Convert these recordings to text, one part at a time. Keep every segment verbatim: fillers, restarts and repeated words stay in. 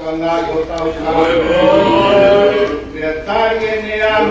Ka ngaahi hotau tau. Pea tali ʻene ʻalu.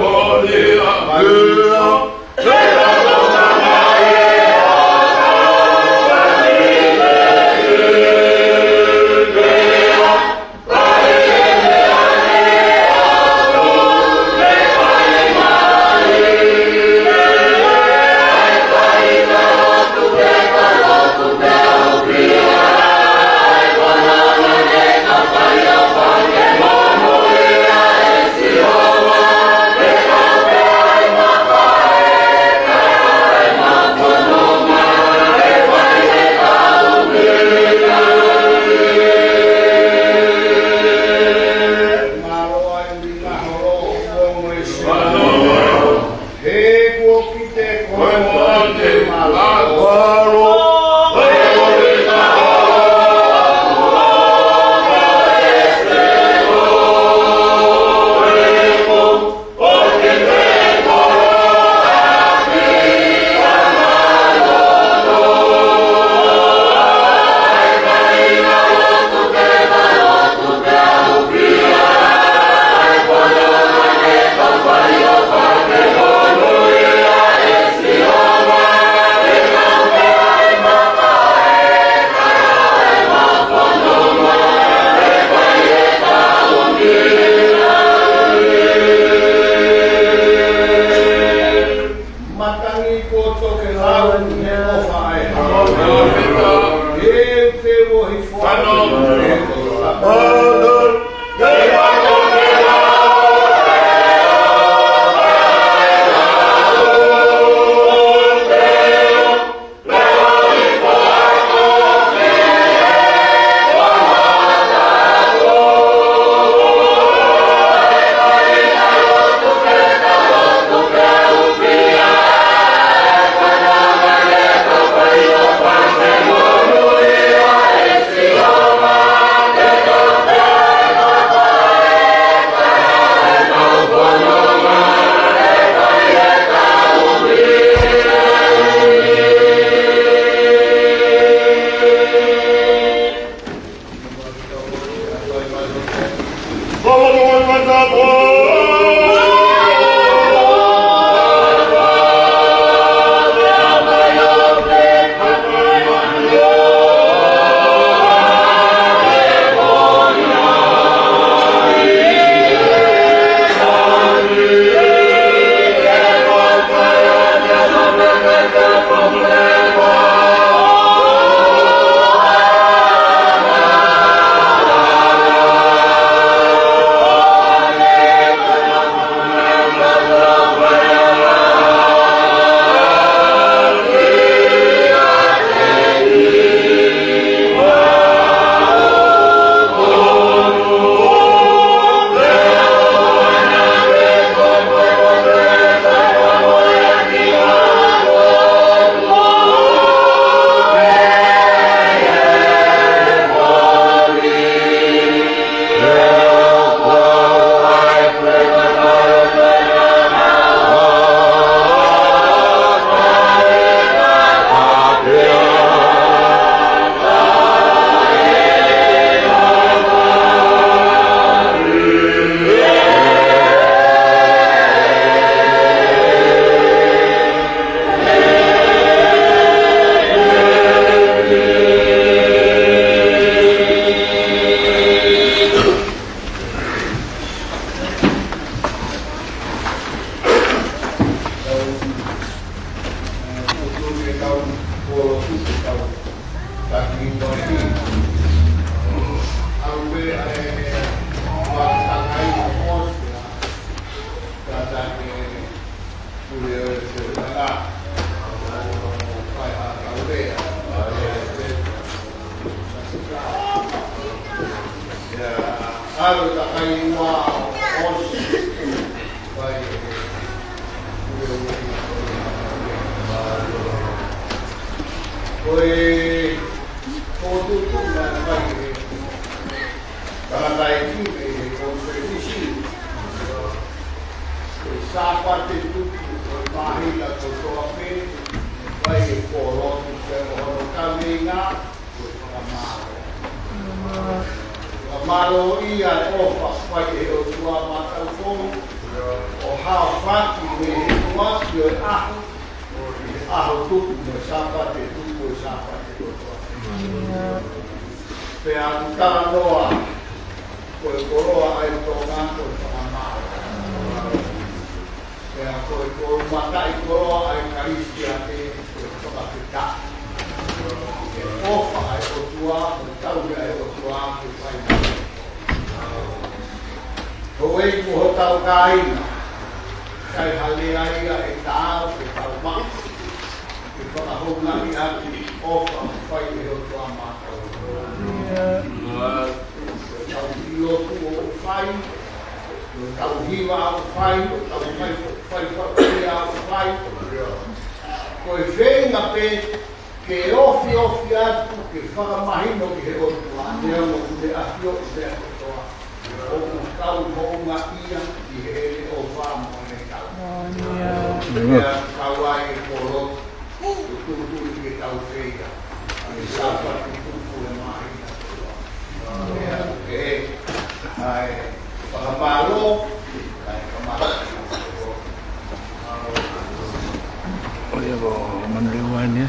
Matangi kuo tokelau ʻi he ʻofa ʻa e hala. He te vohi fano. Ko e fokotuʻutuʻu naʻe fai ʻe he tangataʻeiki mei he konifelenisi, ko e Sāpate tuku ʻo e māhina kotoa pē, fai e kolo, pea ko hono kaveinga, ko e fakamālō. Ko e Mālō ia e ʻofa fai ʻe he ʻOtua maʻatautolu, ʻo haofaki mei he ʻuluaki ʻo e ʻaho, ki he ʻaho tupu, mo e Sāpate tupu, ʻo e Sāpate kotoa. Pea ʻoku talanoa, ko e koloa ʻa e Tonga, ko e fakamālō. Pea ko e, ko e mataʻikoloa ʻa e Kalisitiane, ko e fakafetaʻi. Ko e ʻofa ʻa e ʻOtua, ko e tauhi ʻa e ʻOtua, ke fai mai. Houʻeiki mo hotau kāinga, ʻikai ha lea ia ʻe taau pe tau maʻu, ke fakahoungaʻi ʻaki e ʻofa ʻoku fai ʻe he ʻOtua maʻatautolu. Ko ʻetau lotu ʻoku fai, ko ʻetau hiva ʻoku fai, ko ʻetau fai, fai fatongia ʻoku fai. Ko e feinga pē ke ofiofi atu, ke fakamahino ki he ʻOtua, neongo ʻoku ne ʻafioʻi meʻa kotoa, ʻoku tau houngaʻia ʻi heʻene ʻofa mo ʻene tauhi. Pea kau ai e koloa, ʻoku tuʻutuʻuni ke tau feia, ʻi he Sāpate tupu ʻo e māhina. Pea ʻe, ʻa e fakamālō, ʻa e fakamālō. ʻOi, ʻa ko Manuleuaine.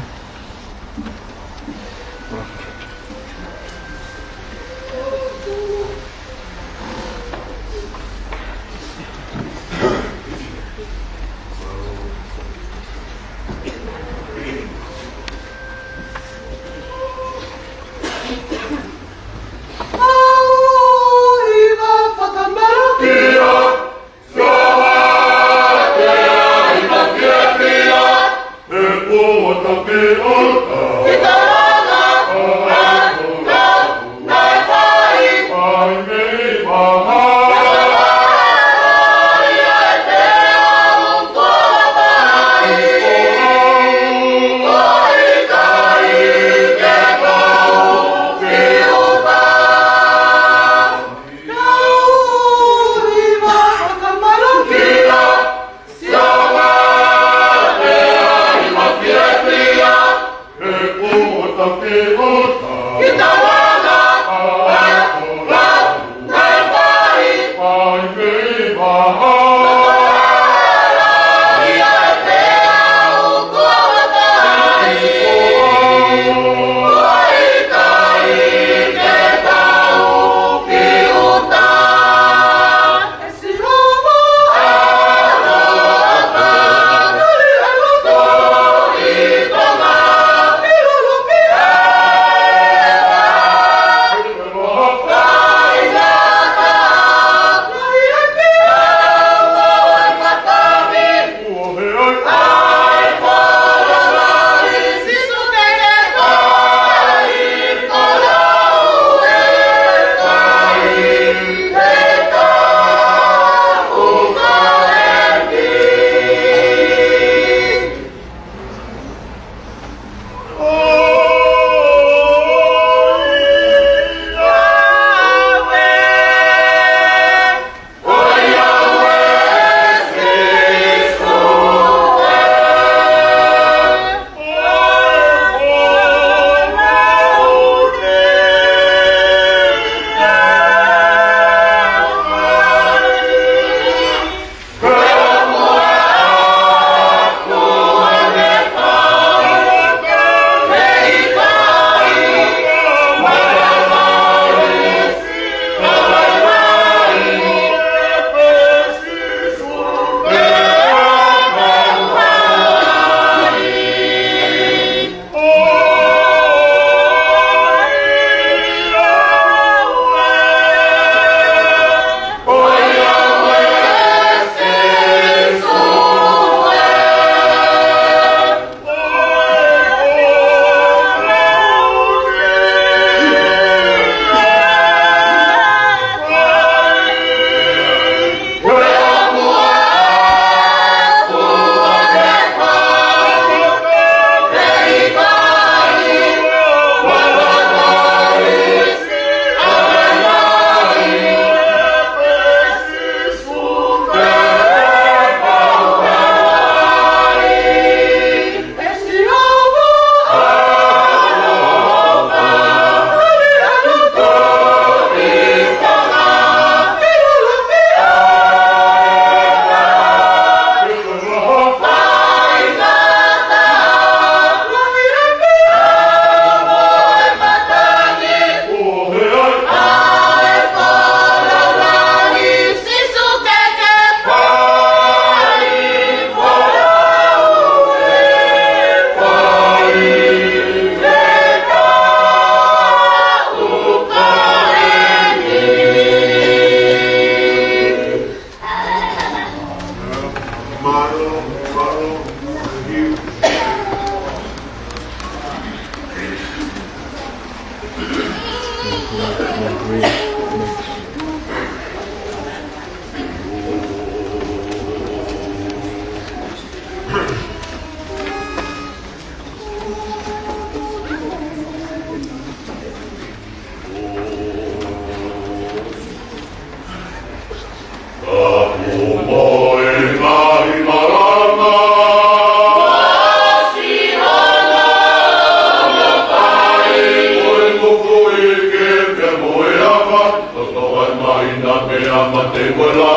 Mai na pea mate wela,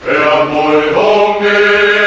pea mo e honge.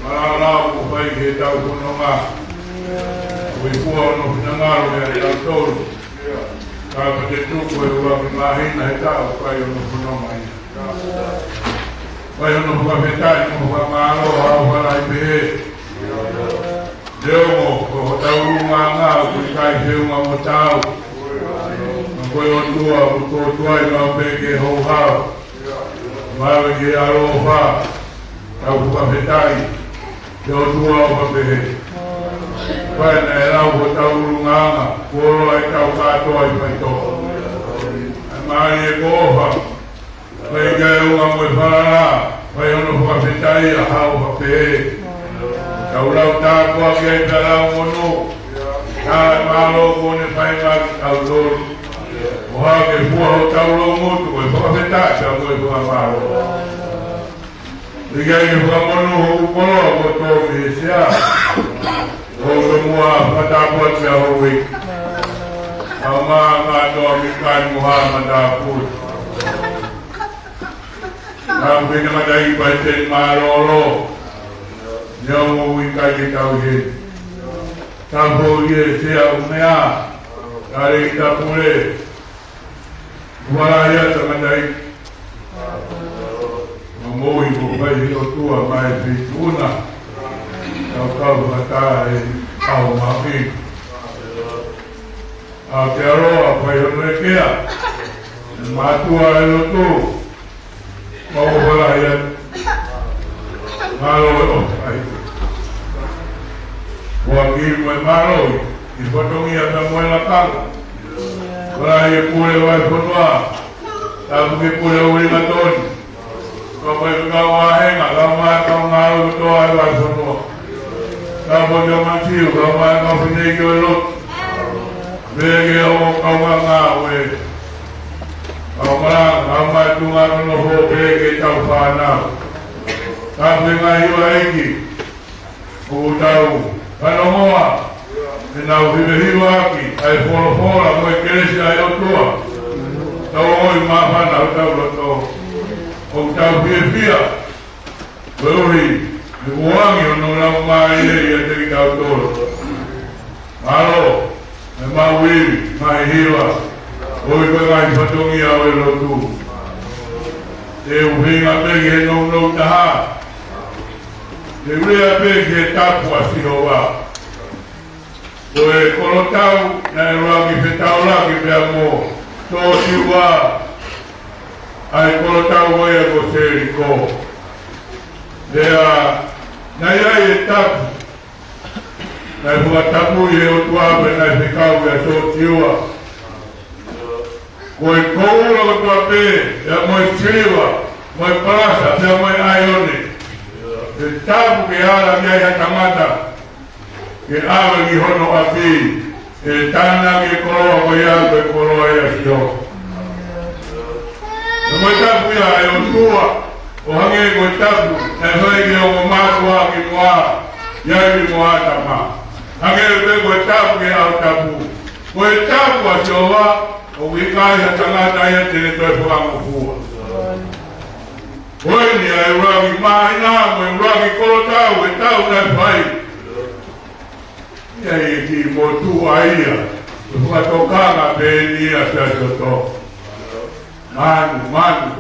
Mālō ʻoku fai ki heʻetau fononga. Ko e fua hono finangalo ʻiate kitautolu. Ka pea te tuku e ʻuluaki māhina he taʻu fai hono fononga ia. Fai hono fakafetaʻi mo fakamālō, haʻu ʻo fālahi pehē. Neongo ko hotau ʻulungaanga ʻoku ʻikai feʻunga mo taau, ka ko e ʻOtua ʻoku tō tuai maʻu pē ki he houhau. Maʻu ki he ʻaloʻofa, tau fakafetaʻi ki he ʻOtua ʻo pehē: Ko ia naʻe lau hotau ʻulungaanga, kuo loa ʻetau kātoa ʻi faitoʻo. ʻAi mālie ko ʻOfa, fai ki ai e ʻuhinga mo e falala, fai hono fakafetaʻi, ʻa haʻu ʻo pehē: Tau lau tāpuaki ai pea lau monū, ʻa e mālō kuo ne fai maʻa kitautolu. ʻO hake fua hotau loungutu, ko e fakafetaʻi pea mo e fakamālō. Fai ki ai e fakamonū hoku koloa kuo tō mei he sea. ʻO tomuʻa fakatapu atu ʻa houʻeiki. Kae ʻumaʻā e kātoa mei he kāinga mo haʻa matāpule. Kae ʻumaʻā e tangataʻeiki Palesiteni mālōlō. Neongo ʻoku ʻikai ke tau ʻi heni. Kae ʻumaʻā e sea ʻo meʻa. Kāinga pule. Mālō ʻa e tangataʻeiki. Mo e moʻui kuo fai ʻe he ʻOtua maʻa e feituʻu na. Tau kau fakataha he ʻaho mahuʻinga. ʻA e ʻaloʻofa fai hono ʻekea. Mātuʻa ʻo e lotu. Mau ʻofa lahi atu. Mālō e ʻofa ai. Kuo ʻi ai mo e mālō ʻi he fatongia pea mo e lakanga. Fālahi e pule ʻo e fonua. Tapu ki he pule ʻo e ʻUhinga Tonu. Kau faifekau vāhenga, kau mai, kau ngāue kotoa ʻa e fonua. Kau pō ki ʻo Matiu, kau mai, kau fineʻeiki ʻo e lotu. Pea ki he ʻo kau ngāue. Kau malanga, kau mai tuʻunga ʻo e nofo, pea ki heʻetau fānau. Tapu ki he ngaahi hivaʻeiki ʻoku tau fanongoa ʻenau hivahivaʻaki ʻa e folofola mo e kelesi ʻa e ʻOtua. Tau ʻoi māfana hotau loto. ʻOku tau fiefia koeʻuhi he kuo ʻoange hono Laumālie ʻiate kitautolu. Mālō, ʻe maʻu ʻi he ngaahi hiva, ʻo e ngaahi fatongia ʻo e lotu. ʻE ʻuhinga pē ki he nounou taha. ʻE ʻuhinga pē ki he tapu ʻa Sihova. Ko e kolotau naʻe ʻuluaki fetaulaki pea mo Sosiua, ʻa e kolotau ko ia ko Seliko. Pea naʻe ʻi ai e tapu naʻe fakatapui ʻe he ʻOtua pea naʻe fekau kia Sosiua. Ko e koula kotoa pē, pea mo e siliva, mo e palasa, pea mo e ʻaione, ʻe tapu ke ala ki ai ha tangata ke ʻave ki hono ʻapi, ʻe tānaki e koloa ko ia ko e koloa ia ʻa Sihova. Pea mo e tapu ia ʻa e ʻOtua, ʻo hangē ko e tapu naʻe fai ki he ongo mātuʻa ki muʻa, ʻi ai mo ʻĀtama. Hangē pē ko e tapu ki he ʻaho tapu. Ko e tapu ʻa Sihova, ʻoku ʻikai ha tangata ia te ne toe fakangofua. Ko eni ʻa e ʻuluaki māhina mo e ʻuluaki kolotau ʻo e taʻu naʻe fai. ʻI ai e kiʻi motuʻa ia, ʻo fakatokanga pē eni ʻa Siaʻatotoma. Manu, manu.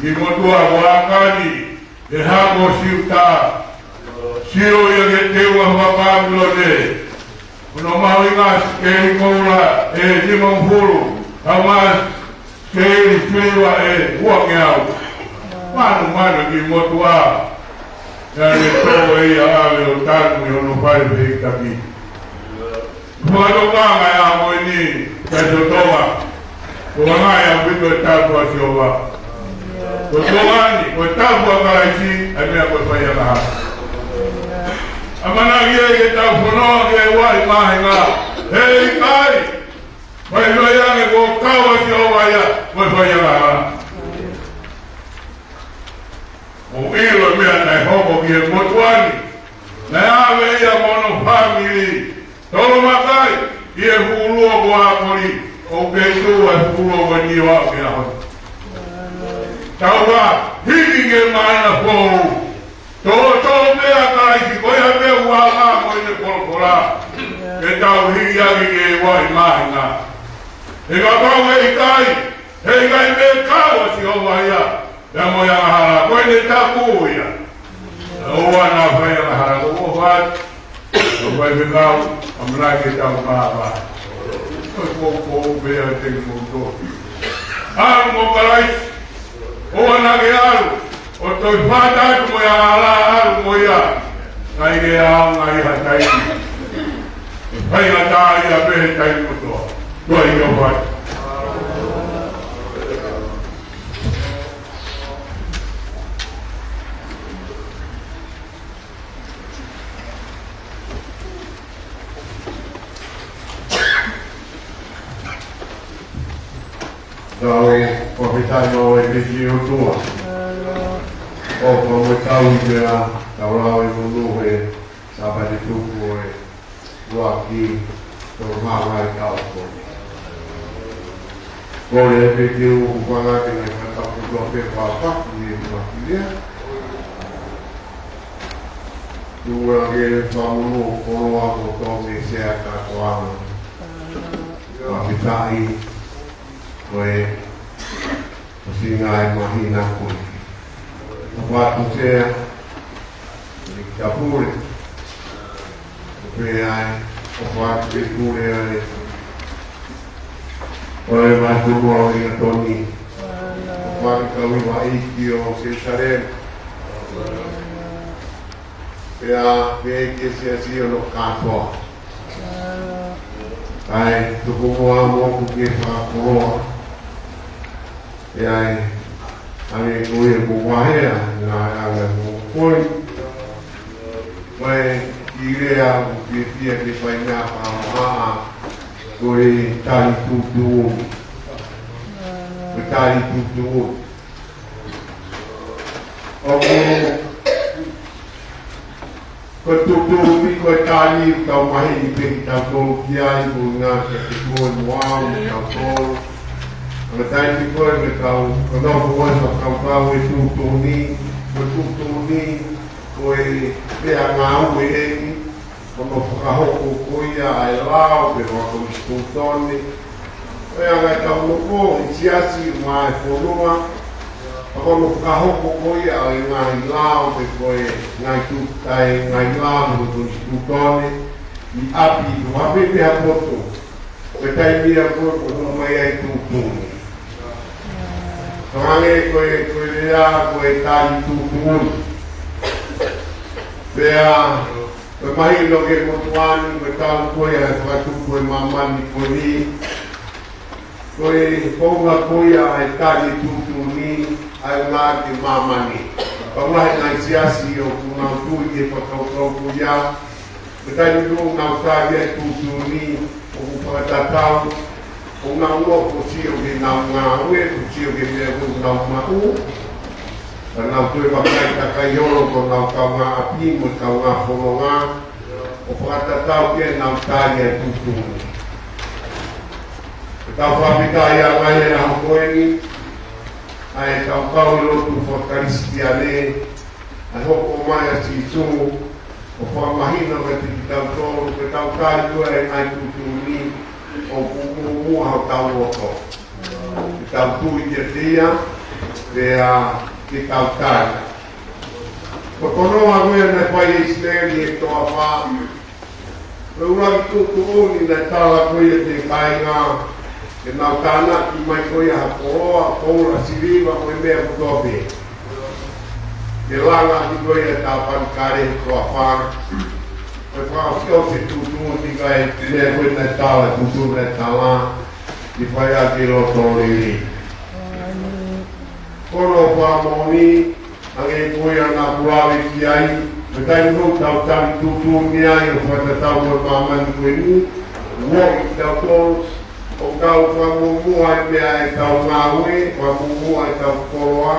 Kiʻi motuʻa ko ʻĀkani, ʻe hako Siuta. Sio ia ki he teunga faka-Pāpilone. Hono mahuʻinga sikeli koula ʻe nimangofulu, kae ʻumaʻā sikeli siliva ʻe uangeau. Manu, manu kiʻi motuʻa. Naʻe toe ʻave ʻo tanu ʻi hono fale fehikitaki. Fakatokanga ʻa e ʻaho ni, Siaʻatotoma. Ko e ngaahi ʻaupito e tapu ʻa Sihova. Ko Tonga ni, ko e tapu ʻa Kalaisi, ʻa e meʻa ko e faiangahala. ʻAmanaki ia ke tau fononga ki he uahi mahuʻinga. He ʻikai. Mai loa ia ange ko e kau ʻa Sihova ia, ko e faiangahala. ʻOku ʻilo e meʻa naʻe hoko ki he motuʻa ni. Naʻe ʻave ia mo hono fāmili. Tolomakai, ʻi he fuʻu luo ko ʻAkoli, ʻoku kei tuʻu ʻa e fuʻu luo ko Niua ki he ʻaho ni. Tau ʻā, hiki ki he māhina foʻou. Tō He kapau ʻe ʻikai, he ʻikai pē kau ʻa Sihova ia, ia mo e angahala, ko ʻene taku ia. ʻOua naʻa fai angahala, ko ʻofa atu. Ko e fekau, ʻamanaki ke tau māvae. Ko e poupou pē ia te kimoutolu. ʻAlu mo Kalaisi, ʻoua naʻa ke ʻalu ʻo toe fata atu mo e angahala, ʻalu mo ia. Naʻe ʻikai ke ʻaonga ia ha taimi. Faingataʻaʻia pē he taimi kotoa. Toe ʻio fai. Tau fakafetaʻi mo e ʻEiki ʻOtua. ʻOfa mo e tauhi pea tau lava ʻi muʻa he Sāpate tupu ʻo e ʻuluaki tolu mā nai taʻu ko eni. Kole pē ke u hūfanga ke ngai fakatapu kotoa pē fāfaki ʻi he ʻuluaki lea. Tuku ke fakamonū ʻa e koloa ko Tōmese ʻa e kātoanga. Fakafetaʻi ko e ʻosi ngaahi māhina ko ē. ʻOfa atu Sea, ʻEiki Pule. Pea ai, ʻofa atu ki he pule ʻa e, ʻo e Vahefonua ʻo Hingatoni. ʻOfa atu ki he kau hiva ʻeiki ʻo Selusalema. Pea, pea ki he siasi hono kātoa. ʻAi, tuku muʻa moʻoku ke fakakoloa. ʻE ai, ʻa e ko e ko wahea, ngā anga mo koi. Mai ki lea, ʻoku fiefia ke fai ngā pāhohaʻa, ko e tali tuʻutuʻuni. Ko e tali tuʻutuʻuni. ʻOku Ko e tuʻutuʻuni, ko e tali, tau maheni pē kitautolu ki ai, ko e ngaahi ʻa e ko e mo au, mo kitautolu. ʻA e taimi ko ē, mo e kau, ko e kau ko ē, mo e kau kau e tuʻutuʻuni, ko e tuʻutuʻuni, ko e pea ngāue eni, ko hono fakahoko ko ia ʻa e lao, pe ko e konisitūtone, ʻa e ngaahi tau nofo, ʻi siasi, mo e fonua, ʻa hono fakahoko ko ia ʻa e ngaahi lao, pe ko e ngaahi tu-, ʻa e ngaahi lao, mo e konisitūtone, ʻi ʻapi, ʻi ha pē pē ha poto, ko e taimi ia ko ē, ko hono mai ai tuʻutuʻuni. Hangē ko e, ko e lea, ko e tali tuʻutuʻuni. Pea, ko e mahino ki he motuʻa ni, ko e tau ko ē ʻa e fakatupu ʻo e māmani ko eni. Ko e founga ko ia ʻa e tali tuʻutuʻuni, ʻa e ngaahi māmani. Pau lahi ngaahi siasi ʻoku nau tui ki he fakakaukau ko ia. Ko e taimi ko ē ʻoku nau tali ai tuʻutuʻuni, ʻoku fakatatau, ʻoku nau nofo ʻo sio ki heʻenau ngāue, ʻo sio ki he meʻa ʻoku nau maʻu. Ka nau toe vakai takai holo ki honau kaungāʻapi mo e kaungā fononga, ʻo fakatatau ki heʻenau tali ʻa e tuʻutuʻuni. Ko e tau fakafetaʻi ʻa e ngaahi ʻaho ko eni, ʻa e tau kau ʻi he lotu fakakalisitiane, ʻa e hoko mai ʻa Sīsū, ʻo fakamahino kiate kitautolu, ko e tau tali ko ē ʻa e ngaahi tuʻutuʻuni, ʻoku muʻomuʻa hotau loto. Ke tau tui kiate ia, pea ke tau tali. Ko e koloa ko ē naʻe fai ʻe ʻIsileli ʻi he toafa, ko e ʻuluaki tuʻutuʻuni naʻe tala ko ia ki he kāinga, ke nau tānaki mai ko ia ha koloa, koula, siliva, mo e meʻa kotoa pē. Ke langa ʻaki ko ia e tāpanekale he toafa. Ko e fakaʻosiʻosi e tuʻutuʻuni, ko e meʻa ko ē naʻe tala, tuʻutuʻuni naʻe tala, ke fai ʻaki e loto lelei. Ko hono fakamoʻoni, hangē ko ia naʻa ku lave ki ai, ko e taimi ʻoku tau tali tuʻutuʻuni ai, ʻo fakatatau mo e māmani ko eni, ʻoku ʻi ai kitautolu, ʻoku tau fakamuʻomuʻa ʻi he meʻa ʻetau ngāue, fakamuʻomuʻa ʻetau koloa,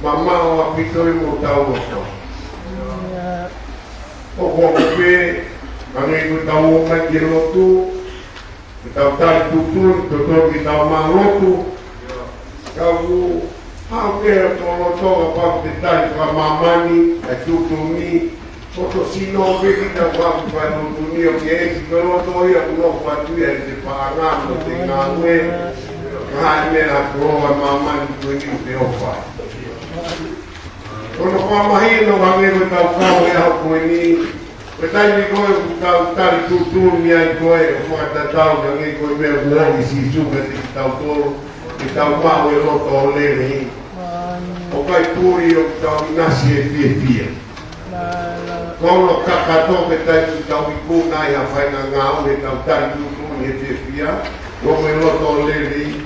mamaʻo ʻaupito ʻi hotau loto. ʻOku ʻoku pē, hangē ko ʻetau ō mai ki he lotu, ke tau tali tuʻutuʻuni, totonu ke tau maʻu lotu. Ka ʻoku haʻu pē ʻa e loto, kapau te tali fakamāmani ʻa e tuʻutuʻuni, Ko e sino pē kita ʻoku fai tuʻutuʻuni ʻo ke ʻi he loto ia ʻoku nofo atu ia ʻi he paʻanga mo e ngāue. Ka ʻi he meʻa ko e māmani ko eni ʻoku te ʻofa. Ko hono fakamahino hangē ko ʻetau kau he ʻaho ko eni, ko e taimi ko ē ʻoku tau tali tuʻutuʻuni ai koe ʻo fakatatau hangē ko e meʻa kuo ʻomi ʻe Sīsū kiate kitautolu, ke tau maʻu e loto lelei. ʻOku ʻikai puli ʻoku tau ʻinasi he fiefia. Ko hono kakato ke tau, tau ikuna ai ha faʻahinga ngāue, tau tali tuʻutuʻuni he fiefia, mo e loto lelei,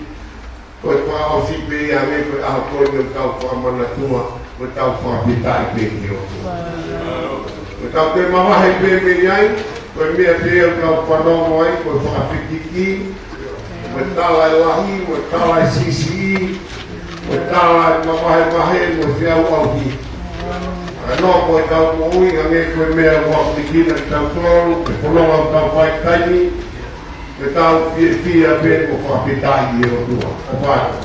ko e fakaʻosi pē ia mei he ʻaho ko eni ʻoku tau fakamanatua, ʻoku tau fakafetaʻi pē ki he ʻOtua. ʻOku tau toe mavahe pē mei ai, ko e meʻa pē ʻoku tau fanongo ai, ko e fakafekiki, mo e tala ʻe lahi, mo e tala ʻe siʻisiʻi, mo e tala ʻe mavahevahe, mo e feʻauʻauhi. Ka noa ko ʻetau moʻui, hangē ko e meʻa ʻoku ʻamanekina kitautolu, ko e fononga ʻoku tau fai he taimi ni, ke tau fiefia pē mo fakafetaʻi ki he ʻOtua. ʻOfa atu.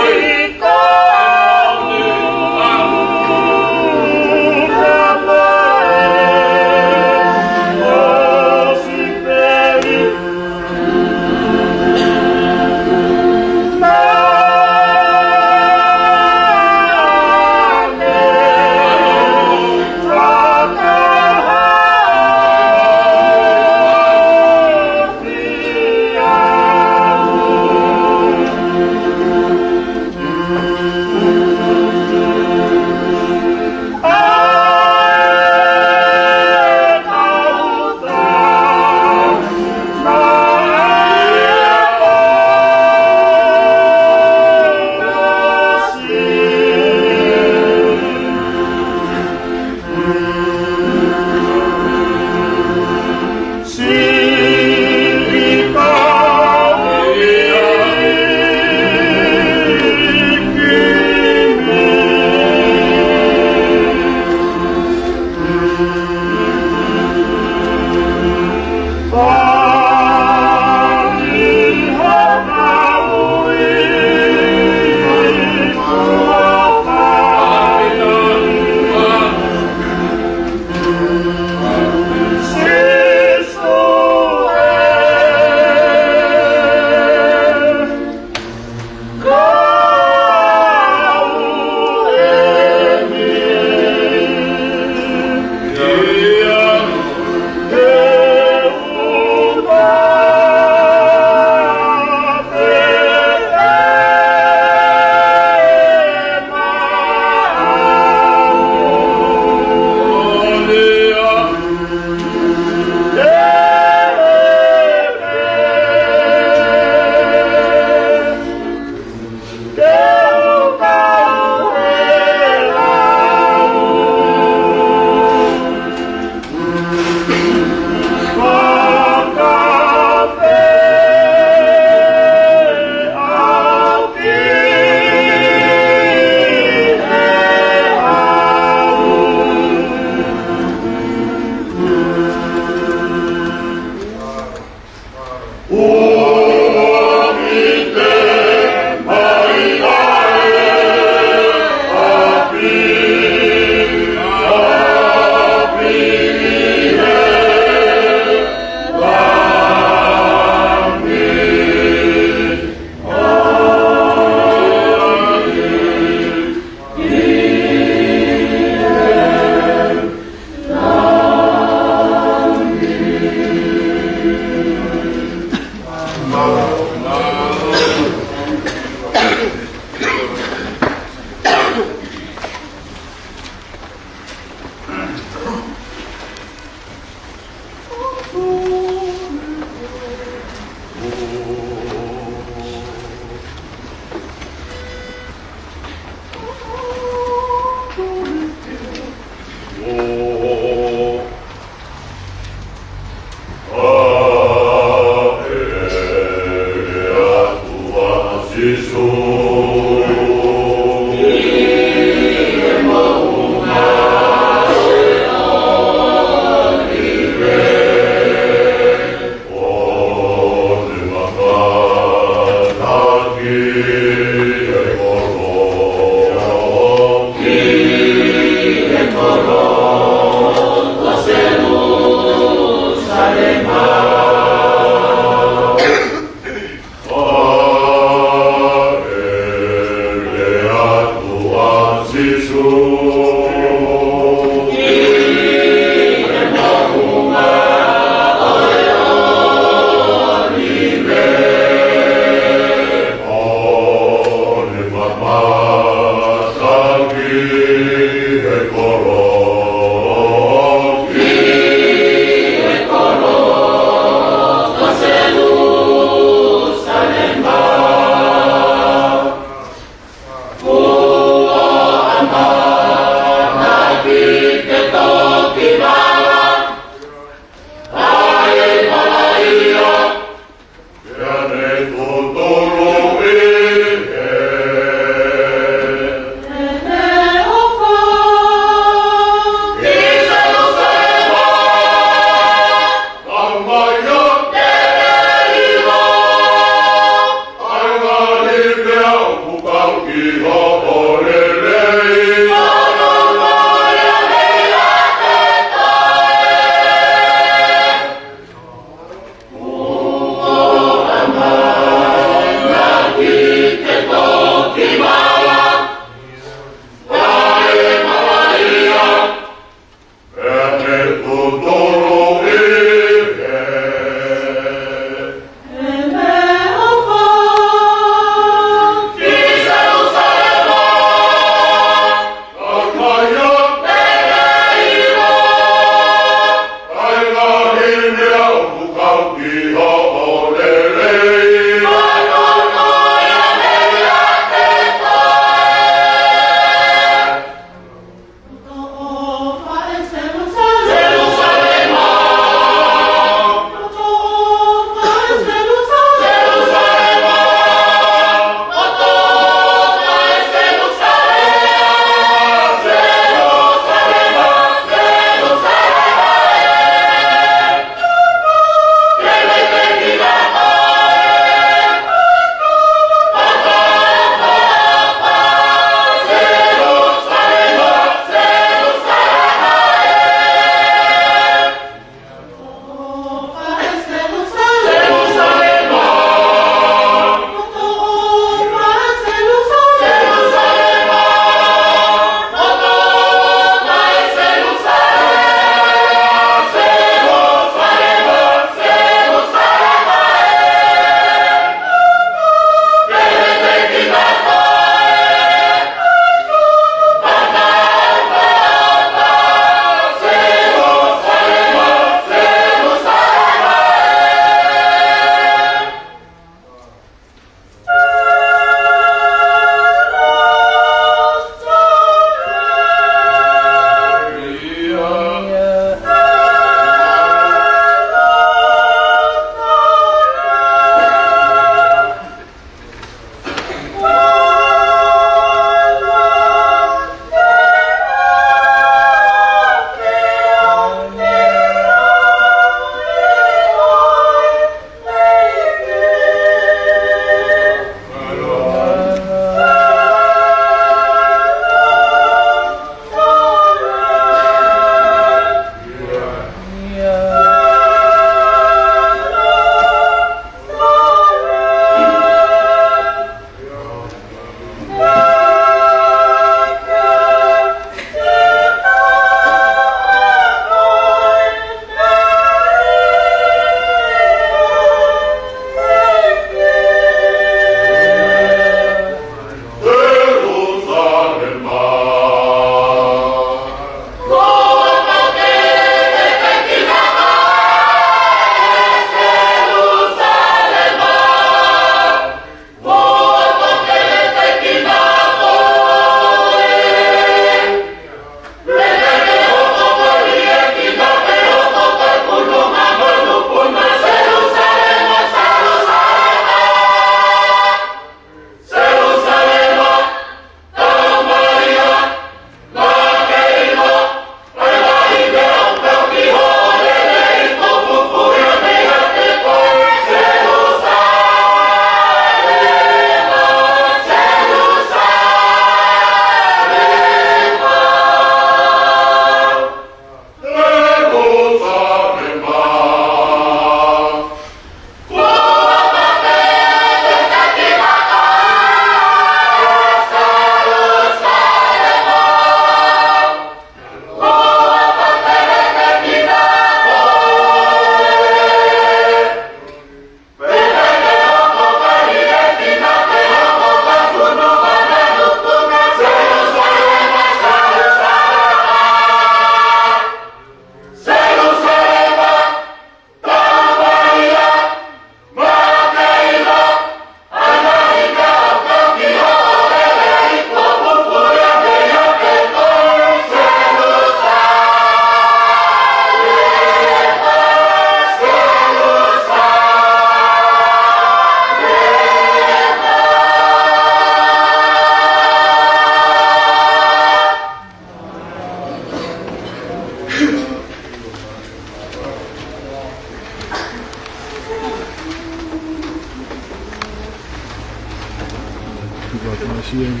Tuku atu ʻa Sieni,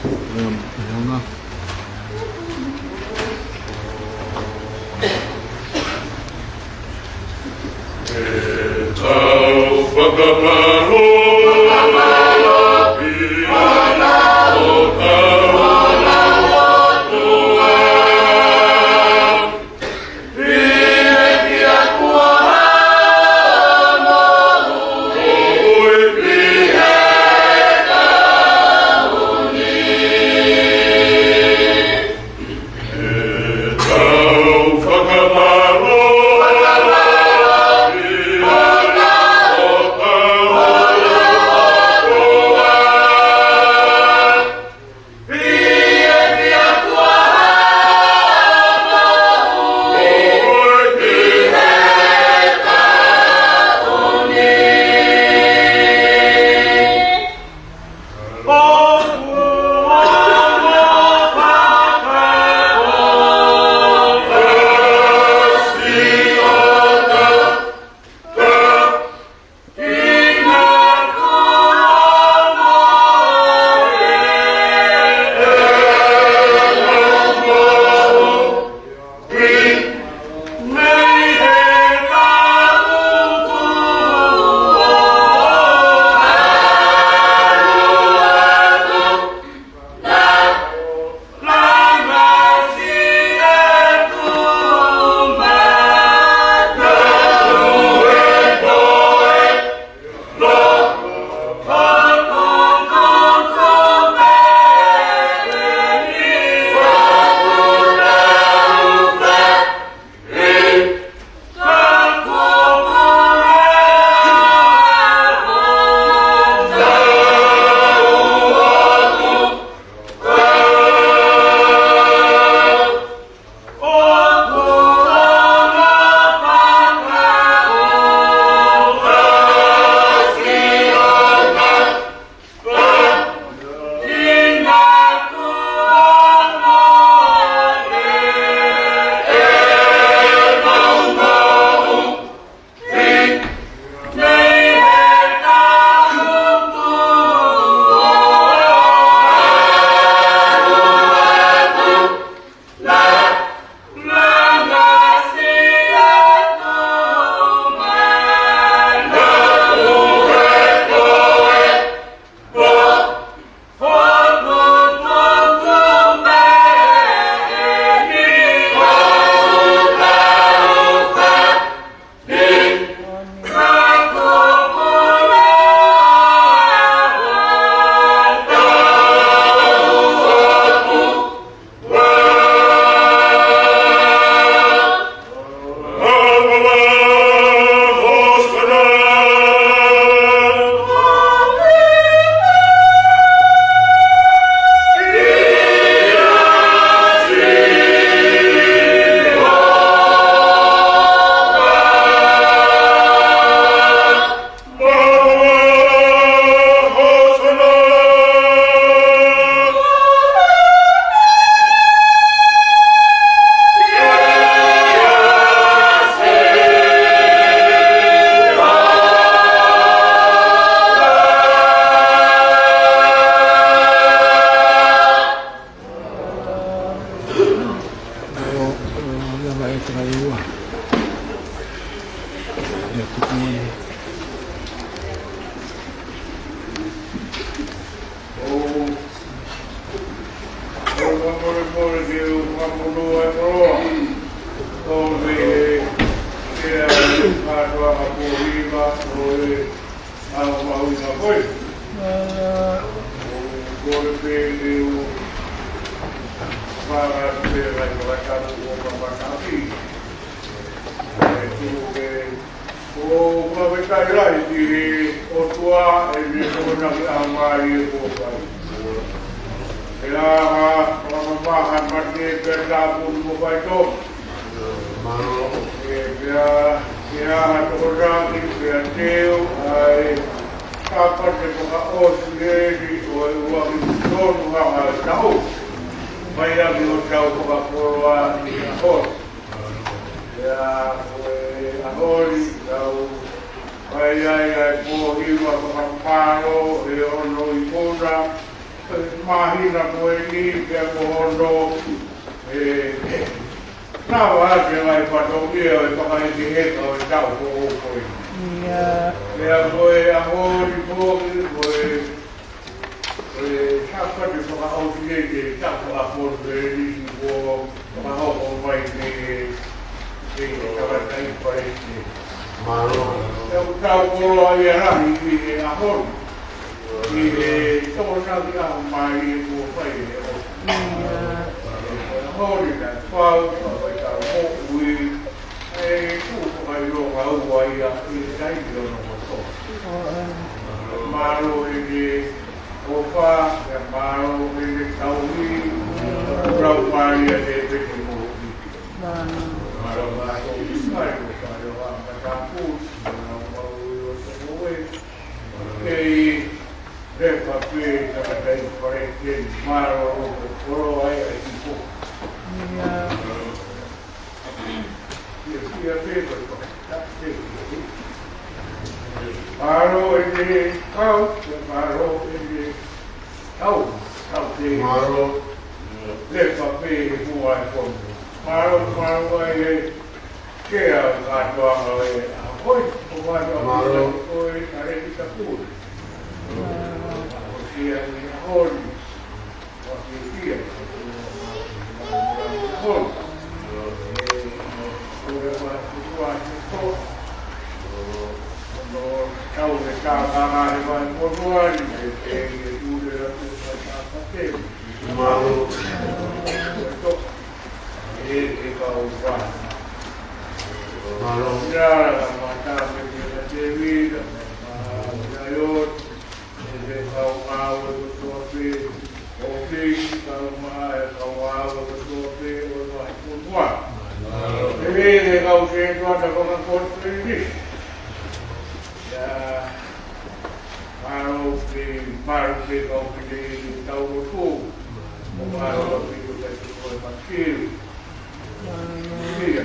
ʻa e, ʻa e anga. Tau fakamālō. ʻOku ou fakafetaʻi lahi ki he ʻOtua ʻi he ʻaho ni ʻoku fai. Pea ʻa e fakamamahi mate pea tāpuni mo faitō. Pea, pea tokonaki pea teu ʻa e Sāpate fakaʻosi eni ʻo e ʻuluaki tolu ʻa e taʻu. Mai ange ʻo tau fakakoloa ʻi he ʻaho ni. Pea ko e ʻaho ni tau fai ai ʻa e pōhiva fakapālo ʻe ono ikuna Māhina ko eni pea ko hono, ē, lava ake ngaahi fatongia ʻo e fakaʻekeʻeka ʻo e taʻu foʻou ko eni. Ia. Pea ko e ʻaho ni foki, ko e, ko e Sāpate fakaʻosi eni ʻo e taʻu fakakonifelenisí kuo fakahoko mai mei he, mei he tangataʻeiki palesiteni. Mālō. Pea ʻoku tau koloaʻia lahi ʻi he ʻaho ni ʻi he Tokonaki ʻAho Mālie kuo fai ʻe he ʻOtua. Ia. Ko e ʻaho ni naʻe fau, ka ʻoku tau moʻui, ʻa e tuʻu fakaʻilonga ua ia ʻi he taimi ʻo hono kotoa. ʻO, ʻa. Mālō ʻene ʻofa, pea mālō ʻene tauhi, lau mālie ʻa e pete moʻui. Mālō. Mālō mātou ʻi he kai, ʻo kai ʻo ha mataku, mālō mālō ʻi o te koe. Kei lepa pē tangataʻeiki palesiteni, mālō ʻo koloaʻia ʻi ho. Ia. Ia, ia, pē ko e fakatapu pē. Mālō ʻene kau, mālō ʻene kau, kau pē. Mālō. Lepa pē he mua e kono. Mālō, mālō ai e Sea kātoanga ʻo e ʻaho ni, ʻo kātoa. Mālō. Ko e kale ki ta pule. Ko e kia ni ʻaho ni, ʻo ke kia, ʻaho ni. Ko e ʻaho ni, ʻo tau e tākanga he vai kotoa ni, e ke, e ke tule atu e vai tākanga. Mālō. Ko e tō. ʻE, ʻe kau fai. Mālō. Ia, la mata me me la te vi, la mata, la yo, ʻe, ʻe kau ngāue kotoa pē, ʻo pē, kau ma, ʻe kau ngāue kotoa pē, ʻo e vahefonua. Mālō. ʻE, ʻe kau sētuata fakakonifelenisí. Ia, mālō pē, mālō pē kau pē ʻi he tau lotu. Ko mālō pē ko e tau lotu ko e matiu. Ia,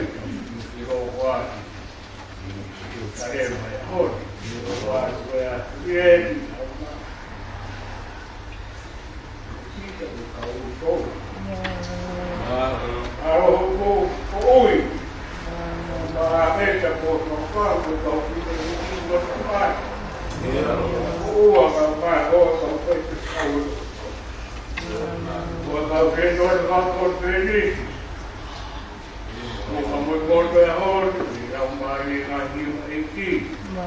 ki roa. Ki kare mai hori. Ki roa, ko e atu eni. Kita ko kau tau. Mālō ko, ko ui. Mālō e ta ko, ko, ko, ko, ko, ko, ko, ko, ko, ua ka mai, ua ka mai, ua ka pē, ua ka pē ni. Ua ka mo e koto e hori, ua ka mai ni ka ni ua e ki. Ua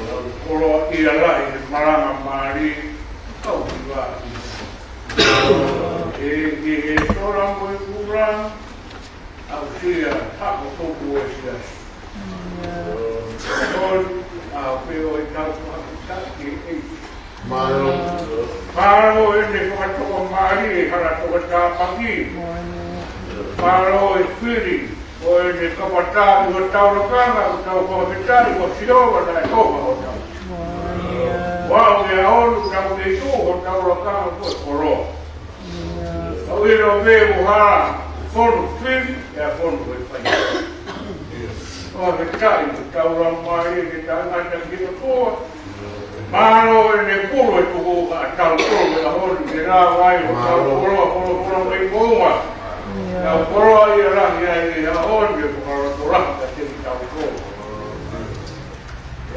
ka koloaʻia lahi, he malanga mālie, kau ki vā ki. E ki he sola mo e kula, ʻAusia, hako toku e siasi. Tolu, a peo e tau hako taki e. Mālō. Mālō ʻene fakatoka mālie, hala toka tāpaki. Mālō e fili, ʻo ʻene kapatā ʻi hotau lakanga, ʻo tau fakafetaʻi, ʻo Sihova naʻe toka hotau. Ua o e aonu, tau ke tō hotau lakanga, ko e koloa. Au ʻilo pē mo ha fonu fili, ʻe fonu e fai. ʻO he kai, mo tau lau mai, ke tangata ki o toa. Mālō ʻene pulu e tuku ka tau tō, me a honi, ke rā vai, mo tau koloa, koloa, koloa, mei kouma. Tau koloaʻia lahi ai, ʻe a honi, ke koloa, koloa, ka te tau tō.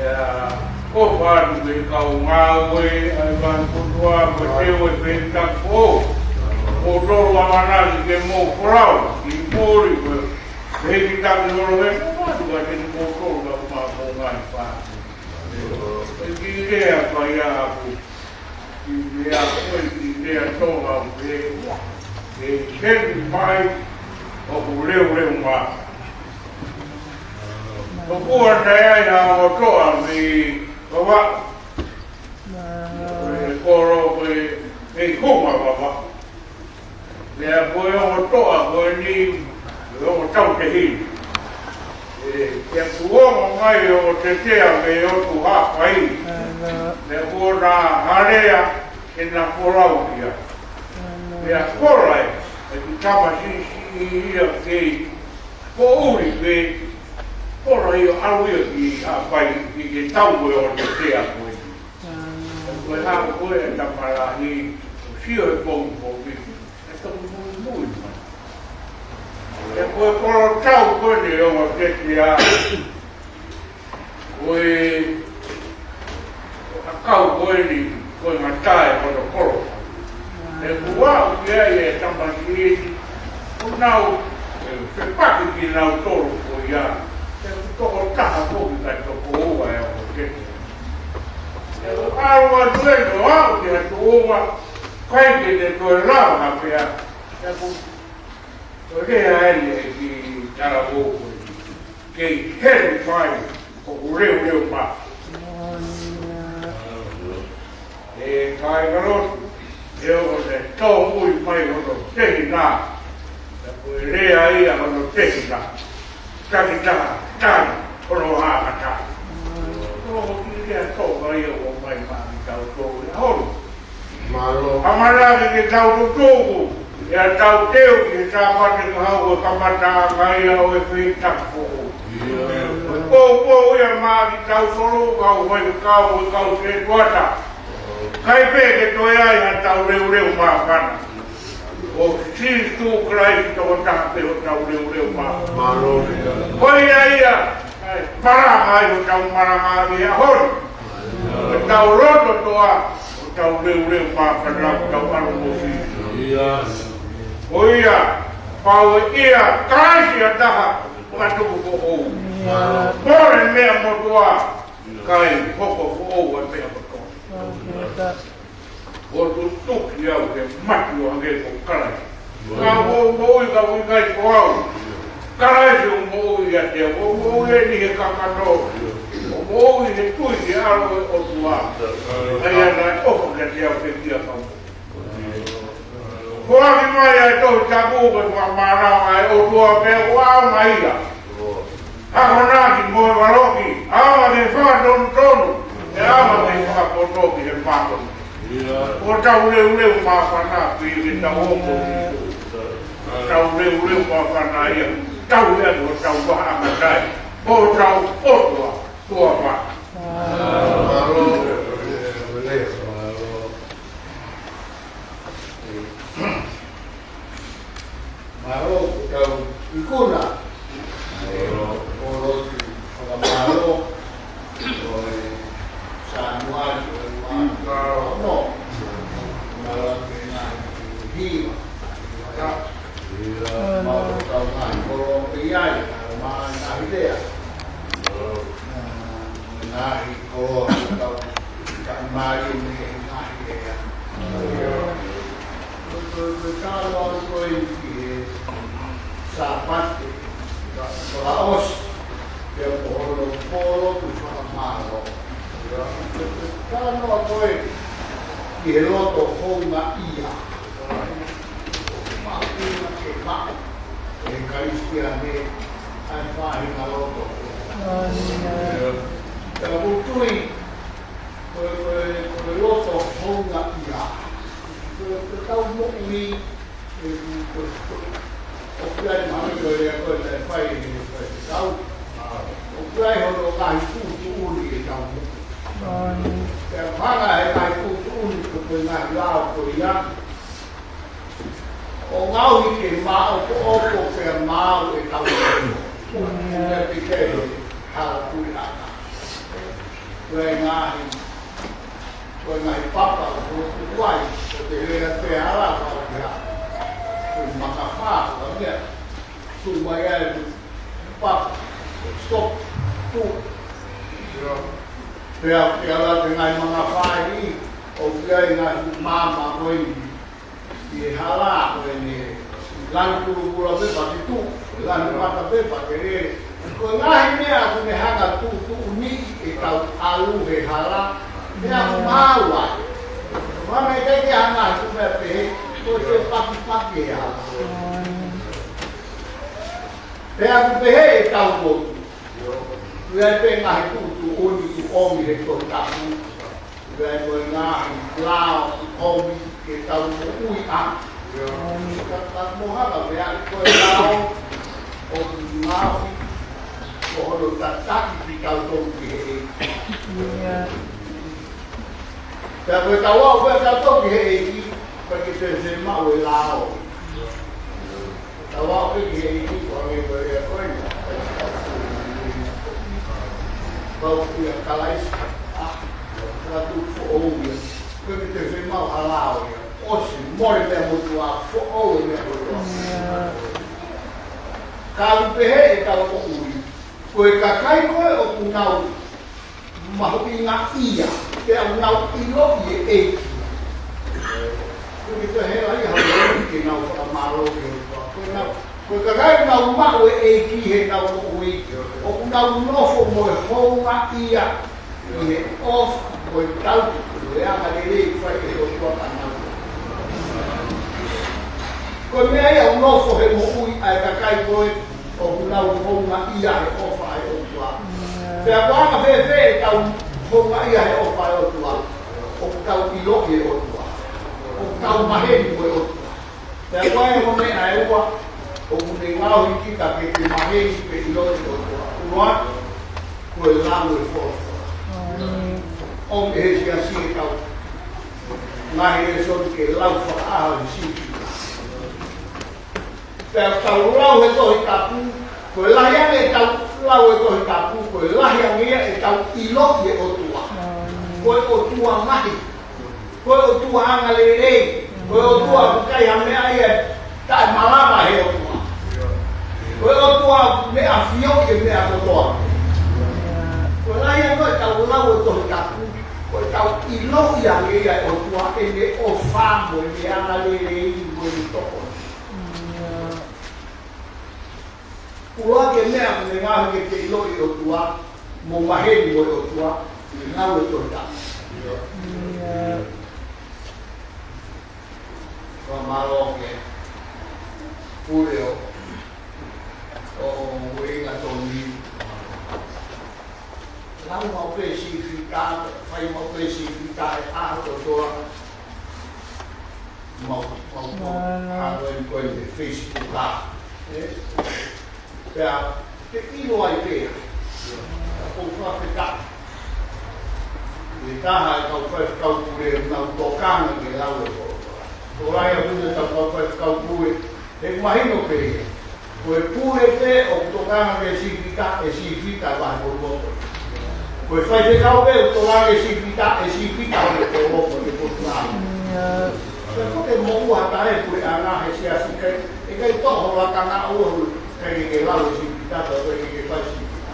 Ia, ko fātu ke kau ngāue, ʻa e fātu kotoa, ko e teu e pehikitaki ko. Ko tolu a manaki ke mou folau, ki pori, ko e pehikitaki holo he, ko fātu ka te ni ko tolu ka mā ko ngāi fātu. E ki lea pa ia aku, ki lea koe, ki lea tō au ke, ke kemi mai, ʻoku leuleu mā. Ko kua naʻe ai ha ongo toʻa mei Vavaʻu. Ko e kolo ko e, mei Huma Vavaʻu. Pea ko e ongo toʻa ko eni, ko e ongo tau te hili. ʻE, pea kuo ongo mai e ongo tetea mei ʻOtu Haʻapai. Pea kuo na halea, ke na folau ia. Pea kola e, e ki tamasiʻi ia kei Ko ʻuli pē, ko la ʻio ʻalu ia ki Haʻapai, ki he tau ko e ongo tetea ko ē. Ko e hā ko e tamalahi, ko Sio he pongipongi, ʻe toki muimui mai. He ko e kolo tau ko eni ʻo Ongo Tete, ko e ʻakau ko eni, ko e ngatae ko hono kolo. He kuo aʻu ki ai e tamasiʻi ni, kuo nau fepaki kinautolu ko ia. He kuo tokotaha foki kae tokoua ʻa Ongo Tete. He kuo ʻalu atu eni ʻo aʻu ki ha tuʻunga, ʻikai ke ne toe lava ha meʻa. He kuo, ko e lea eni ʻa e kiʻi talavou ko eni: Kei heli mai hoku leuleu mā. ʻE kāingalotu, ʻe ʻoku ne tōmui mai hono tehina. He ko e lea ia hono tehina. Takitaha, tali, hono hākata. Ko e kiʻi lea tō mai ʻo mai maʻa kitautolu he ʻaho ni. Mālō. ʻAmanaki ke tau tutuku, ʻi heʻetau teu ki he Sāpate kahaʻu, ko e kamataʻanga ia ʻo e feitakifoʻou. Ko e poupou ia maʻa kitautolu kau faifekau mo e kau sētuata. ʻIkai pē ke toe ʻi ai haʻatau leuleu māfana. Ko Sīsū Kalaisi tokotaha pē hotau leuleu māfana. Mālō. Ko ia ia, ʻe malanga ai hotau malanga ʻi he ʻaho ni. Ke tau loto toʻa, ʻo tau leuleu māfana, ʻo tau ʻalu mo Sīsū. Ko ia, pau ʻe ʻia Kalaisi ʻa taha, ʻo ka tuku foʻou. Mole meʻa motuʻa, kae hoko foʻou ʻa e meʻa kotoa. ʻOku tutuki au ke mate ʻo hangē ko Kalaisi. Ka ʻoku ou moʻui ka ʻoku ʻikai ko au. Kalaisi ʻoku moʻui ʻiate au. ʻOku ou moʻui eni he kakano. ʻOku ou moʻui he tui ki he ʻAlo ʻo e ʻOtua. ʻA ia naʻe ʻofa kiate au ke kia kau. Foaki mai ʻa e Tohi Tapu ke fakamānava ʻa e ʻOtua pea ʻoku ʻaonga ia. Akonaki mo e valoki, ʻaonga ke fakatonutonu, ʻe ʻaonga ke fakapotoʻi he mākoni. Ko hotau leuleu māfana pē ke tau hoko. Tau leuleu māfana ia, tau ia ko hotau vahaʻa matai, ko hotau ʻOtua, tuʻa pā. Mālō, ko e kau ikuna. Mālō. Ko e lotu fakamālō ʻo e Sānuali ʻo e ua noa ono. Mālō, ko e ngaahi hiva. Mālō, ko e kau ngaahi koloa ʻi ai, mālō, ngaahi lea. Ngaahi koloa, ko e kau kaʻi mālie mei he ngaahi lea. Ko e, ko e, ko e talanoa ko eni ki he Sāpate, ka, ka ʻosi, pea mo hono pōlotu fakamālō. Ko e, ko e talanoa ko eni ki he loto houngaʻia. Mahuʻinga ke maʻu ʻe he Kalisitiane ʻa e faʻahinga loto. Ka ʻoku ou tui, ko e, ko e, ko e loto houngaʻia. Ko e, ko e tau moʻui, ʻoku ʻi ai mahalo ko e lea ko ē naʻe fai ʻe he faifekau. ʻOku ʻi ai hono ngaahi tuʻutuʻuni ʻetau moʻui. Pea mahalo ʻe he ngaahi tuʻutuʻuni ko e ngaahi lao ko ia. ʻO ngaohi ke māʻopoʻopo pea maau ʻetau moʻui. Pea pehē ki he hala puleʻanga. Ko e ngaahi, ko e ngaahi papa ʻoku tuku ai, ko e lea pē hala, ko e maka fā, ko e meʻa. Tuku mai ai e papa, stop, tuʻu. Pea, pea ʻalu atu e ngaahi maka fā ʻi, ʻoku ʻi ai e ngaahi maama ko eni. ʻI he hala, ko eni, lanu kulukula pē pea ke tuʻu, lanu mata pē pea ke lele. Ko e ngaahi meʻa ʻoku ne hanga ʻo tuʻutuʻuni ʻetau ʻalu he hala, meʻa ʻoku maau ai. Mahalo ʻikai ke hanga ʻo tuʻu meʻa pehē, ko e fepakipaki he hala. Pea ʻoku pehē ʻetau motu. ʻOku ʻi ai pē ngaahi tuʻutuʻuni ʻoku ʻomi he Tohi Tapu. ʻOku ʻi ai mo e ngaahi lao ʻoku ʻomi ke tau moʻui ai. Ka, ka mo hanga meʻa ko e lao ʻoku ngaohi ko hono tataki kitautolu ki he ʻEiki. Pea ko e tau aʻu pē kitautolu ki he ʻEiki, Ke te se maʻu e lao. Tau ʻeke ki he ʻEiki ko e ʻEiki ko e ʻEiki ko e ʻEiki. Pau ki a Kalaisi, ʻa, ka tu foʻou ia. Ke te se maʻu ha lao ia. ʻOsi, mole meʻa motuʻa, foʻou e meʻa motuʻa. Ka u pehē ʻe tau moʻui. Ko e kakai ko ē ʻoku nau mahuʻingaʻia, pea ʻoku nau ʻiloʻi e ʻEiki. Ko e toe hela ia hau ke nau fakamālō ki he ʻOtua. Ko e nau, ko e kakai ʻoku nau maʻu e ʻEiki he nau moʻui. ʻOku nau nofo mo e houngaʻia ʻi he ʻofa, ko e tau, ko e anga lelei fai ʻe he ʻOtua ka nau. Ko e meʻa ia ʻoku nofo he moʻui ʻa e kakai ko ē ʻoku nau houngaʻia he ʻofa ʻa e ʻOtua. Pea ko e anga fēfē ʻetau houngaʻia he ʻofa ʻa e ʻOtua? ʻOku tau ʻiloʻi e ʻOtua. ʻOku tau maheni mo e ʻOtua. Pea ko e ongo meʻa ʻe ua, ʻoku ne ngaohi kita ke te maheni pe ʻiloʻi e ʻOtua. ʻUluaki, ko e lau e folofola. ʻOmi ʻe he siasi ʻetau ngaahi lēsoni ke lau fakaʻaho he sīpinga. Pea tau lau he Tohi Tapu, ko e lahi ange ʻetau lau he Tohi Tapu, ko e lahi ange ia ʻetau ʻiloʻi e ʻOtua. Ko e ʻOtua lahi, ko e ʻOtua anga lelei, ko e ʻOtua ʻoku ʻikai ha meʻa ia taʻemalava he ʻOtua. Ko e ʻOtua meʻa fio e meʻa kotoa. Ko e lahi ange ʻetau lau he Tohi Tapu, ko ʻetau ʻiloʻi ange ia e ʻOtua ʻene ʻofa mo ʻene anga lelei mo ʻene tokoni. ʻUluaki e meʻa ʻoku ne ngaohi ke te ʻiloʻi e ʻOtua, mo maheni mo e ʻOtua, ʻi he lau e Tohi Tapu. Fakamālō ki he pule ʻo, ʻo, ʻo Ueʻinga Toni. Lau maʻu pē sīpinga, fai maʻu pē sīpinga he ʻaho kotoa. Mau, mau, mau, hangē ko e Facebook ʻa. ʻE? Pea, te ʻilo ai pē. Ka ʻoku ou fakafetaʻi. ʻI he taha e kau faifekau pule ʻoku nau tokanga ke lau e folofola. Ko e lahi ange ʻetau kau faifekau pule, he mahino pē ia. Ko e pule pē ʻoku tokanga ki he sīpinga, ʻe sīpinga vahe kolomoto. Ko e faifekau pē ʻoku tokanga ki he sīpinga, ʻe sīpinga vahe kolomoto ʻe kolomoto. Pea ko e moʻua taʻe puleʻanga he siasi ʻikai, ʻikai toho lakanga ʻo ʻikai ke lau e sīpinga, ka ʻikai ke fai sīpinga.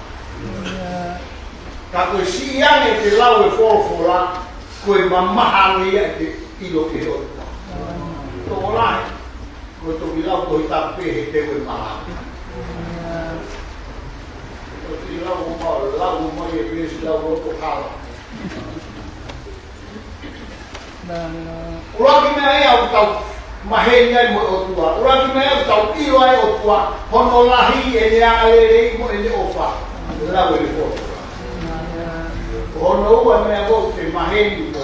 Ka ko e siʻi ange ʻete lau e folofola, ko e mamaha ange ia ʻete ʻilo ki he ʻOtua. Tokolahi, ko e toki lau Tohi Tapu pē he teu e mamaha. Ko e toki lau ʻo mau, lau ʻo mau e pēsi lau loto kala. ʻUluaki meʻa ia ʻoku tau maheni ai mo e ʻOtua. ʻUluaki meʻa ia ʻoku tau ʻilo ai e ʻOtua. Hono lahi ʻene anga lelei mo ʻene ʻofa. Lau e folofola. Ko hono ua meʻa ʻoku te maheni mo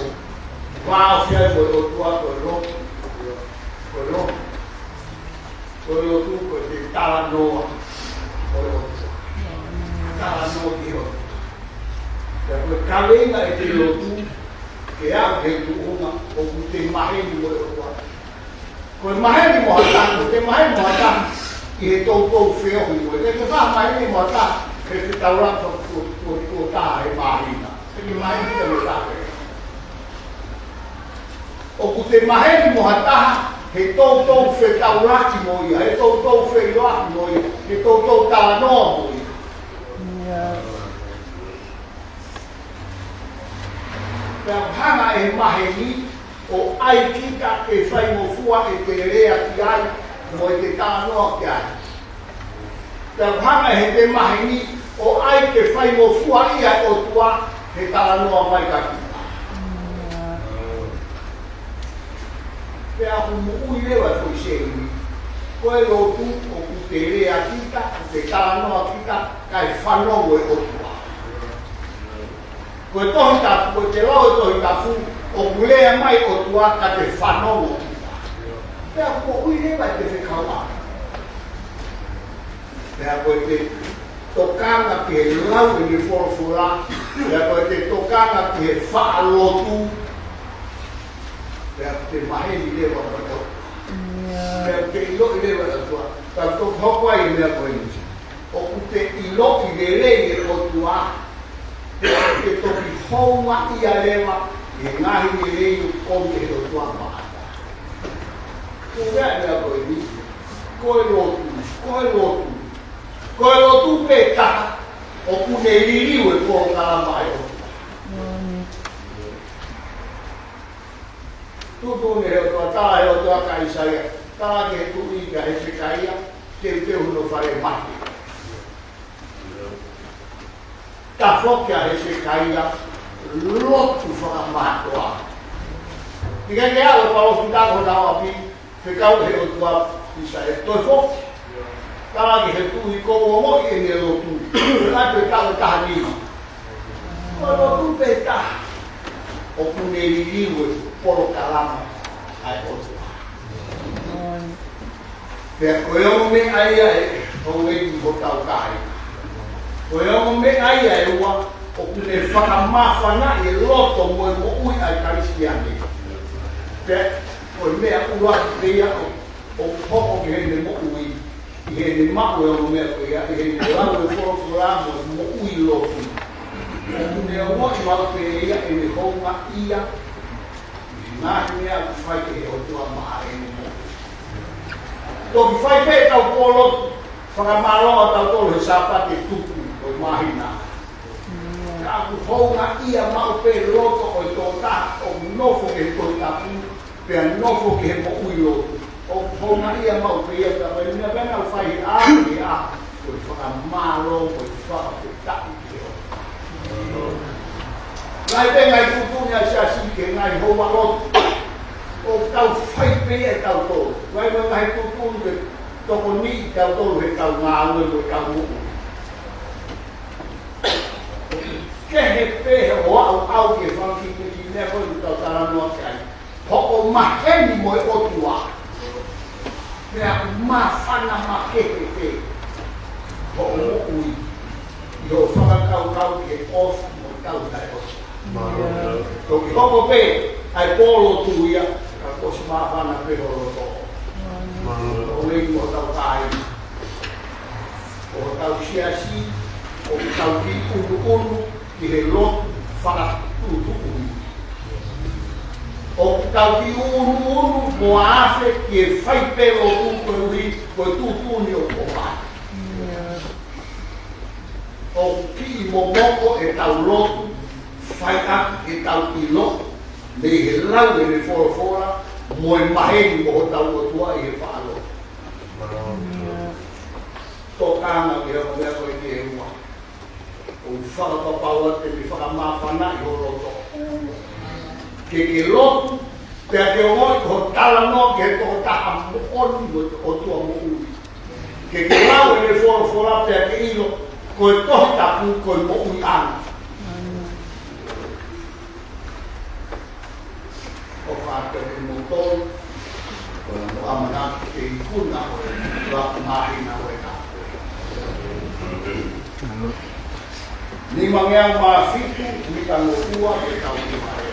vāofi ai mo e ʻOtua ko e lotu. Ko e lotu. Ko e lotu ko e talanoa. Ko e lotu. Talanoa ki he ʻOtua. Pea ko e kaveinga ʻete lotu, ke aʻu ki he tuʻunga ʻoku te maheni mo e ʻOtua. Ko e maheni mo ha taha, ko e maheni mo ha taha, ʻi he toutou feohi mo ia. ʻIkai ke faʻa maheni mo ha taha, he fetaulaki ko, ko, ko, ko taha he māhina. He maheni mo ha taha. ʻOku te maheni mo ha taha, he toutou fetaulaki mo ia, he toutou feʻiloaki mo ia, he toutou talanoa mo ia. Pea hanga ʻe he maheni, ʻo ʻai kita ke faingofua ʻete lea ki ai, mo ʻete talanoa ki ai. Pea hanga ʻe he maheni ʻo ʻai ke faingofua ia ʻOtua he talanoa mai ka kita. Pea ʻoku moʻui leva e foʻi seli. Ko e lotu ʻoku te lea kita, ʻoku te talanoa kita, kae fanongo e ʻOtua. Ko e Tohi Tapu, ko e te lau e Tohi Tapu, ʻoku lea mai ʻOtua ka te fanongo kita. Pea ʻoku moʻui leva ʻete fekauʻaki. Pea ko e te tokanga ki he lau ʻene folofola, pea ko e te tokanga ki he faʻa lotu, pea Te maheni leva ʻa e ʻOtua. Pea te ʻiloʻi leva ʻe he ʻOtua. Ka ko e hoko ai e meʻa ko eni, ʻoku te ʻiloʻi lelei e ʻOtua. Pea te toki houngaʻia leva he ngaahi lelei ʻoku ʻomi ʻe he ʻOtua maʻata. Ko e meʻa ko eni, ko e lotu, ko e lotu, ko e lotu pē taha ʻoku ne liliu e polokalama ʻa e ʻOtua. Tuʻutuʻuni ʻe he ʻOtua, tala ʻe he ʻOtua kia ʻAisea, tala ki he tuʻi ko Hesekaia, teuteu hono fale mate. Tafoki ʻa Hesekaia, lotu fakamātoa. Tika ke aʻu e palōfita ko ʻenau ʻapi, fekau ʻe he ʻOtua kia ʻAisea, toe foki. Tala ki he tuʻi kuo u ongoʻi ʻene lotu. Ko e ʻatu e taʻu ʻe taha nima. Ko e lotu pē taha ʻoku ne liliu e polokalama ʻa e ʻOtua. Pea ko e ongo meʻa ia ʻe houʻeiki mo hotau kāinga. Ko e ongo meʻa ia ʻe ua ʻoku ne fakamāfanaʻi e loto mo e moʻui ʻa e Kalisitiane. Pea ko e meʻa ʻuluaki pē ia ʻo, ʻoku hoko ki heʻene moʻui, ʻi heʻene maʻu e ongo meʻa ko ia, ʻi heʻene lau e folofola mo e moʻui lotu. ʻOku ne ongoʻi maʻu pē ia ʻene houngaʻia he ngaahi meʻa ʻoku fai ʻe he ʻOtua maʻa ʻene moʻui. Toki fai pē ʻetau pōlotu fakamālō ʻatautolu he Sāpate tuku ʻo e māhina. Ka ʻoku houngaʻia maʻu pē loto ʻo e tokotaha ʻoku nofo he Tohi Tapu, pea nofo ki he moʻui lotu. ʻOku houngaʻia maʻu pē ia, ka ko e meʻa pē naʻa ku fai he ʻaho, he ʻaho, ko e fakamālō, ko e fakafetaʻi ki he ʻOtua. Lahi pē ngaahi tuʻutuʻuni ʻa e siasi ki he ngaahi houa lotu. ʻOku tau fai pē ia ʻe tautolu. Lahi pē ngaahi tuʻutuʻuni ke tokoniʻi tautolu heʻetau ngāue mo ʻetau moʻui. Kehe pē he ʻoku aʻu ki he fanga kiʻi meʻa ko ē ʻoku tau talanoa ki ai. Hoʻo maheni mo e ʻOtua. Pea ʻoku māfana makehe pē hoʻo moʻui ʻi hoʻo fakakaukau ki he ʻofa mo e tauhi ʻa e ʻOtua. Toki hoko pē ʻa e pōlotu ia, ka kuo ʻosi māfana pē ho loto. Ko e ʻuhinga ʻoku tau kāinga, ʻoku tau siasi, ʻoku tau kiʻi ʻunuʻunu ki he lotu fakatuʻutuʻuni. ʻOku tau kiʻi ʻunuʻunu mo afe ki he fai pē lotu koeʻuhi ko e tuʻutuʻuni ʻoku ʻomai. ʻOku kiʻi momoko ʻetau lotu, fai ʻaki ʻetau ʻilo, mei he lau ʻene folofola, mo e maheni mo hotau ʻOtua ʻi he faʻa lotu. Tokanga ki he ongo meʻa ko eni ʻe ua. ʻOku fakapapau atu ʻe fakamāfanaʻi ho loto. Ke ke lotu, pea ke ongoʻi ko hoʻo talanoa ki he tokotaha moʻoni mo e ʻOtua moʻui. Ke ke lau ʻene folofola pea ke ʻilo, ko e Tohi Tapu ko e moʻuiʻanga. ʻOfa atu kiate kimoutolu, ko e ʻamanaki ke ikuna ʻo e lau māhina ʻo e kakai. Nima ngeau mā fitu, mita noa ua, ke tau nima e.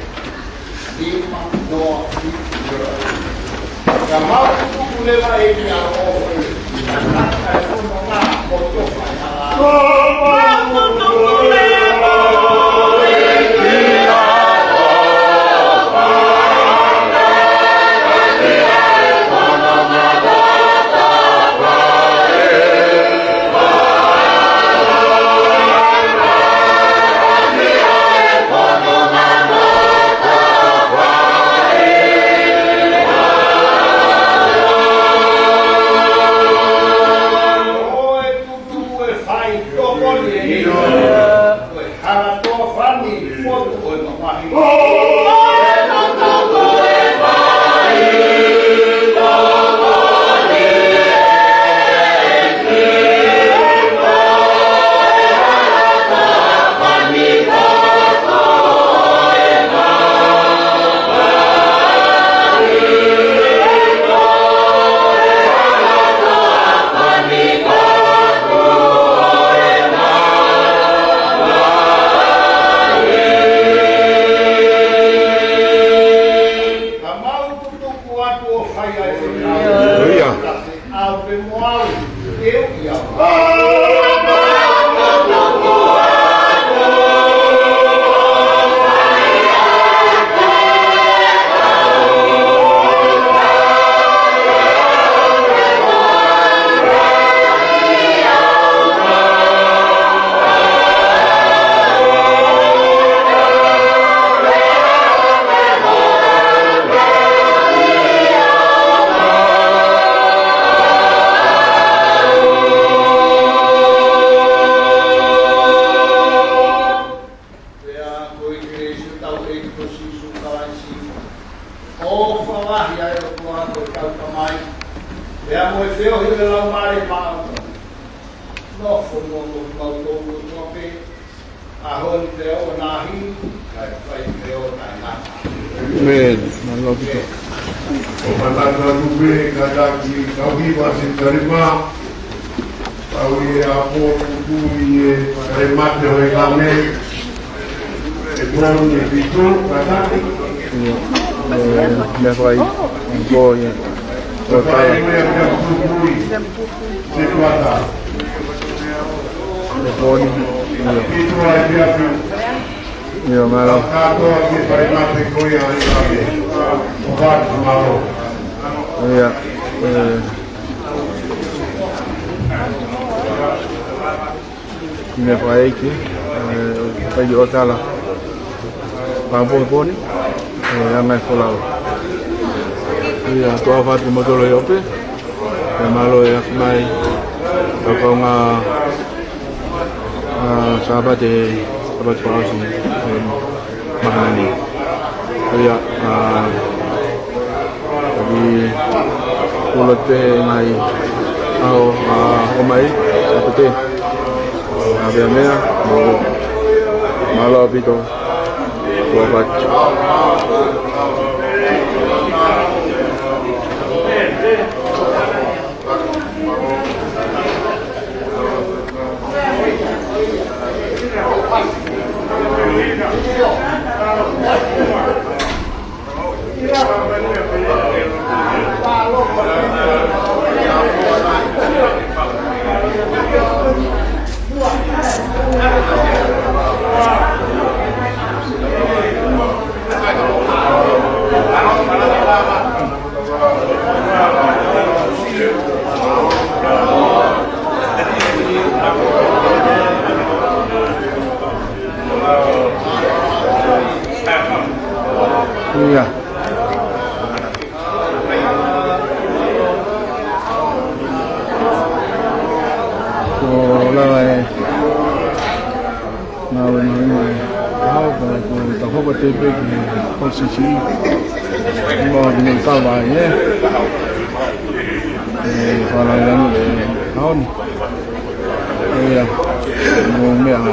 Nima noa fitu. Ka mau tuku leva e ni a o e. Ka e fono ngā o tofa e ala. Ko e tutu e fai tokoni e hio. Ko ʻIo. Pea ko e kelesi ʻa hotau ʻEiki ko Sīsū Kalaisi, ʻofa lahi ʻa e ʻOtua ko e ʻetau Tamai, pea mo e feohi ʻa e Laumālie Māʻoniʻoni, nofoʻia mo kimoutolu kotoa pē, ʻaho ni pea ʻo ʻaho ni, kae fai pē ʻo taʻengata. ʻĒmeni. Mālō ʻaupito. ʻOku tau ʻoatu pē kātaki, kau hiva se kalima, kau ʻi he ʻaho tuku ʻi he kalemate ʻo e kame, ʻe pō ni ʻe fitu, kātaki. ʻIo, ʻe, meʻa fai, ko ia. Ko e fai meʻa meʻa tuku ʻi. Se tuata. ʻE pō ni, ʻio. Fitu ai pia pia. ʻIo, mālō. Kātoa ki he kalemate ko ia ʻi kame. ʻOfa atu mālō. ʻIo, ʻe, Kiʻi meʻa fakaʻeiki, ʻe, fai ʻo tala. Pāpō poni, ʻe, anga e folau. ʻIo, tuʻa fatu motolo ʻi ʻope, ʻe, mālō e afi mai, ka kaunga, ʻa, Sāpate, Sāpate fakaʻosi, ʻe, mahani. ʻIo, ʻa, ʻoku kolote mai ʻaho, ʻa, ʻo mai, Sāpate. ʻA, meʻa meʻa, mo, mālō ʻaupito, ʻo pat. ʻIo. Ko e lava e ngāue mai mai. Hau ka ko e tafoka tepe ki he O C C. Mo ki nei kava e. ʻE, whakalanga ni e hau ni. ʻIo, mo meʻa.